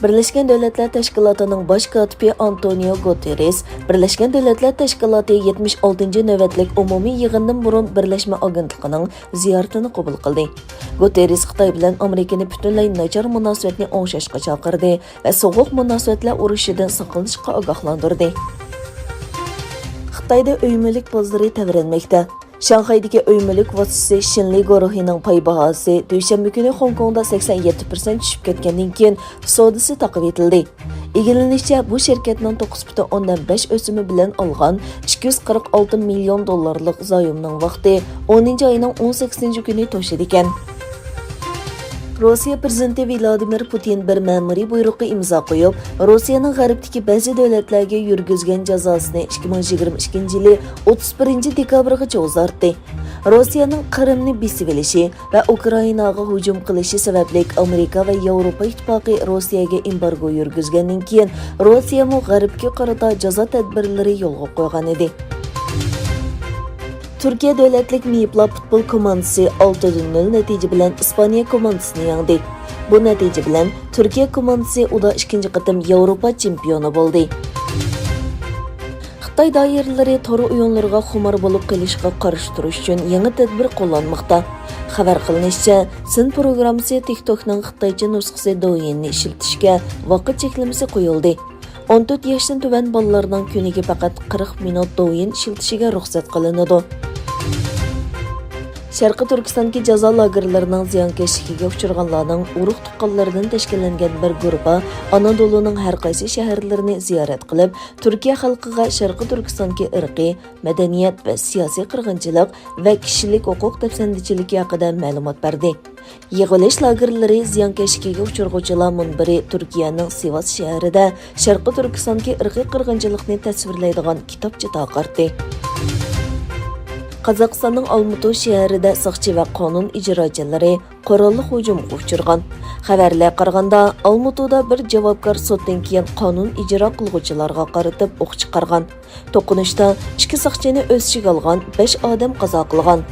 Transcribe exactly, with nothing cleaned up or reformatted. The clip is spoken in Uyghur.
بىرلەشكەن دۆلەتلەر تەشكىلاتىنىڭ باش كاتىپى ئانتونىيو گۇتېررېس بىرلەشكەن دۆلەتلەر تەشكىلاتى يەتمىش ئالتىنچى نۆۋەتلىك ئومۇمىي يىغىنىدىن بۇرۇن بىرلەشمە ئاگېنتلىقىنىڭ زىيارىتىنى قوبۇل قىلدى. گۇتېررېس خىتاي بىلەن ئامېرىكىنى پۈتۈنلەي ناچار مۇناسىۋەتنى ئوڭشاشقا چاقىردى ۋە سوغۇق مۇناسىۋەتلەر ئۇرۇشىدىن ساقلىنىشقا ئاگاھلاندۇردى. خىتايدا ئۆي مۈلۈك بازىرى تەۋرەنمەكتە. شاڭخەيدىكى ئۆي مۈلۈك ۋاسىتىسى شىنلى گۇرۇھىنىڭ پاي باھاسى دۈشەنبە كۈنى خوڭكوڭدا سەكسەن يەتتە پىرسەنت چۈشۈپ كەتكەندىن كېيىن، سودىسى تاقىۋېتىلدى. ئىگىلىنىشىچە، بۇ شىركەتنىڭ توققۇز پۈتۈن ئوندىن بەش ئۆسۈمى بىلەن ئالغان ئىككى يۈز قىرىق ئالتە مىليون دوللارلىق زايومنىڭ ۋاقتى ئونىنچى ئاينىڭ ئون سەككىزىنچى كۈنى توشىدىكەن. روسىيە پىرېزىدېنتى ۋلادىمىر پۇتىن بىر مەمۇرىي بۇيرۇققا ئىمزا قويۇپ، روسىيەنىڭ غەربتىكى بەزى دۆلەتلەرگە يۈرگۈزگەن جازاسىنى ئىككى مىڭ يىگىرمە ئىككىنچى يىلى ئوتتۇز بىرىنچى دېكابىرغىچە ئۇزارتتى. روسىيەنىڭ قىرىمنى بېسىۋېلىشى ۋە ئۇكرائىناغا ھۇجۇم قىلىشى سەۋەبلىك ئامېرىكا ۋە ياۋروپا ئىتتىپاقى روسىيەگە ئېمبارگو يۈرگۈزگەندىن كېيىن، روسىيەمۇ غەربكە قارىتا جازا تەدبىرلىرى يولغا قويغان ئىدى. تۈركىيە دۆلەتلىك مېيىپلار پۇتبول كوماندىسى ئالتە نۆل نەتىجە بىلەن ئىسپانىيە كوماندىسىنى يەڭدى. بۇ نەتىجە بىلەن تۈركىيە كوماندىسى ئۇدا ئىككىنچى قېتىم ياۋروپا چېمپىيونى بولدى. خىتاي دائىرىلىرى تور ئويۇنلىرىغا خۇمار بولۇپ قېلىشقا قارشى تۇرۇش ئۈچۈن يېڭى تەدبىر قوللانماقتا. خەۋەر قىلىنىشىچە، سىن پروگراممىسى تىك توكنىڭ خىتايچە نۇسخىسى دوۋيىننى ئىشلىتىشكە ۋاقىت چەكلىمىسى قويۇلدى. ئون تۆت ياشتىن تۆۋەن بالىلارنىڭ كۈنىگە پەقەت قىرىق مىنۇت دوۋيىن ئىشلىتىشىگە رۇخسەت قىلىنىدۇ. شەرقىي تۈركىستاندىكى جازا لاگېرلىرىنىڭ زىيانكەشلىكىگە ئۇچرىغانلارنىڭ ئۇرۇق تۇغقانلىرىدىن تەشكىللەنگەن بىر گۇرۇپپا ئانادولۇنىڭ ھەر قايسى شەھەرلىرىنى زىيارەت قىلىپ، تۈركىيە خەلقىگە شەرقىي تۈركىستاندىكى ئىرقىي، مەدەنىيەت ۋە سىياسىي قىرغىنچىلىق ۋە كىشىلىك ھوقۇق دەپسەندىچىلىكى ھەققىدە مەلۇمات بەردى. يىغىۋېلىش لاگېرلىرى زىيانكەشلىكىگە ئۇچرىغۇچىلار مۇنبىرى تۈركىيەنىڭ سىۋاس شەھىرىدە شەرقىي تۈركىستاندىكى ئىرقىي قىرغىنچىلىقنى تەسۋىرلەيدىغان كىتابچە تارقاتتى. قازاقىستاننىڭ ئالمۇتۇ شەھىرىدە ساقچى ۋە قانۇن ئىجراچىلىرى قوراللىق ھۇجۇمغا ئۇچرىغان. خەۋەرلەرگە قارىغاندا، ئالمۇتۇدا بىر جاۋابكار سوتتىن كېيىن قانۇن ئىجرا قىلغۇچىلارغا قارىتىپ ئوق چىقارغان. توقۇنۇشتا ئىككى ساقچىنى ئۆز ئىچىگە ئالغان بەش ئادەم قازا قىلغان.